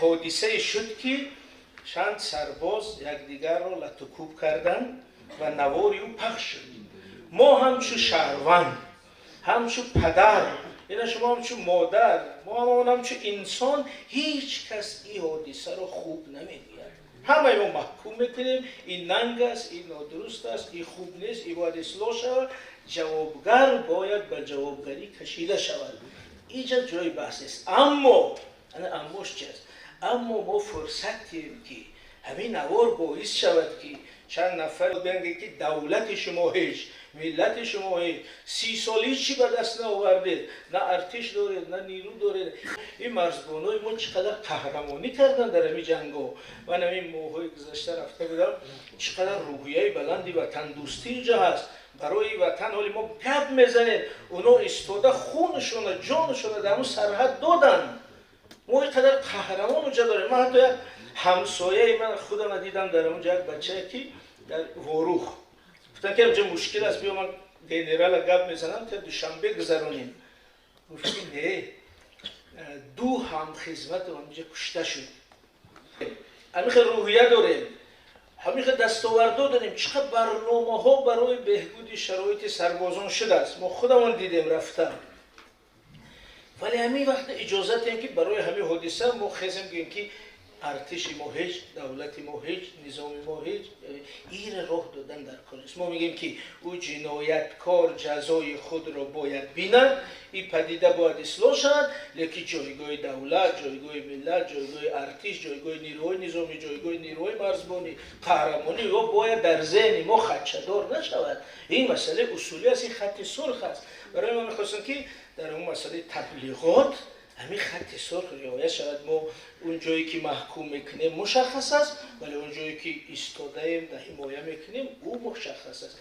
Ҳодисае шуд, ки чанд сарбоз якдигарро латукӯб карданд ва навори ӯ пахш шуд. Мо ҳамчун шаҳрванд, ҳамчун падар, ина шумо ҳамчун модар, мо ҳамон ҳамчун инсон, ҳеҷ кас ин ҳодисаро хуб намегӯяд. Ҳамаи мо маҳкум мекунем: ин нанг аст, ин нодуруст аст, ин хуб нест, ин бояд ислоҳ шавад, ҷавобгар бояд ба ҷавобгарӣ кашида шавад. Инҷа ҷои баҳс нест. Аммо ана аммош чи аст? Аммо мо фурсат диҳем, ки ҳамин навор боис шавад, ки чанд нафар бигӯянд, ки давлати шумо ҳеҷ, миллати шумо ҳеҷ, 30 сол ҳеҷ ба даст наовардед, на артиш доред, на нирӯ доред. Ин марзбонои мо чӣ қадар қаҳрамонӣ карданд дар ҳамин ҷангҳо. Ман ҳамин моҳҳои гузашта рафта будам, чӣ қадар рӯҳияи баланди ватандӯстӣ инҷа ҳаст. Барои ватан ҳоли мо гап мезанем, оно истода хунашона, ҷонашона дар ҳамун сарҳад доданд. Мо ин қадар қаҳрамон онҷа дорем. Ман ҳатто як ҳамсояи ман худама дидам дар онҷа, як бачае, ки дар Ворух гуфтанд, ки инҷа мушкил аст, биё, ман генерала гап мезанам, то Душанбе гузаронем. Гуфт, ки не, ду ҳамхизматам инҷа кушта шуд. Ҳамин хел рӯҳия дорем, ҳамин хел дастовардҳо дорем. Чӣ қадр барномаҳо барои беҳбуди шароити сарбозон шудааст, мо худамон дидем рафта. Вале ҳамин вақт иҷозат диҳем, ки барои ҳамин ҳодиса мо хезем, гӯем, ки артиши мо ҳеҷ, давлати мо ҳеҷ, низоми мо ҳеҷ. Ира роҳ додан дар кор нест. Мо мегӯем, ки ӯ ҷинояткор ҷазои худро бояд бинад, ин падида бояд ислоҳ шавад, лекин ҷойгоҳи давлат, ҷойгоҳи миллат, ҷойгоҳи артиш, ҷойгоҳи нирӯҳои низомӣ, ҷойгоҳи нирӯҳои марзбонӣ, қаҳрамонӣ ё бояд дар зеҳни мо хадшадор нашавад. Ин масъалаи усулӣ аст, ин хатти сурх аст. Барои ман мехостам, ки дар он масъалаи таблиғот ҳамин хатти сурх риоя шавад. Мо он ҷое ки маҳкум мекунем, мушаххас аст, вале он ҷое ки истодаем, дар ҳимоя мекунем, ӯ мушаххас аст.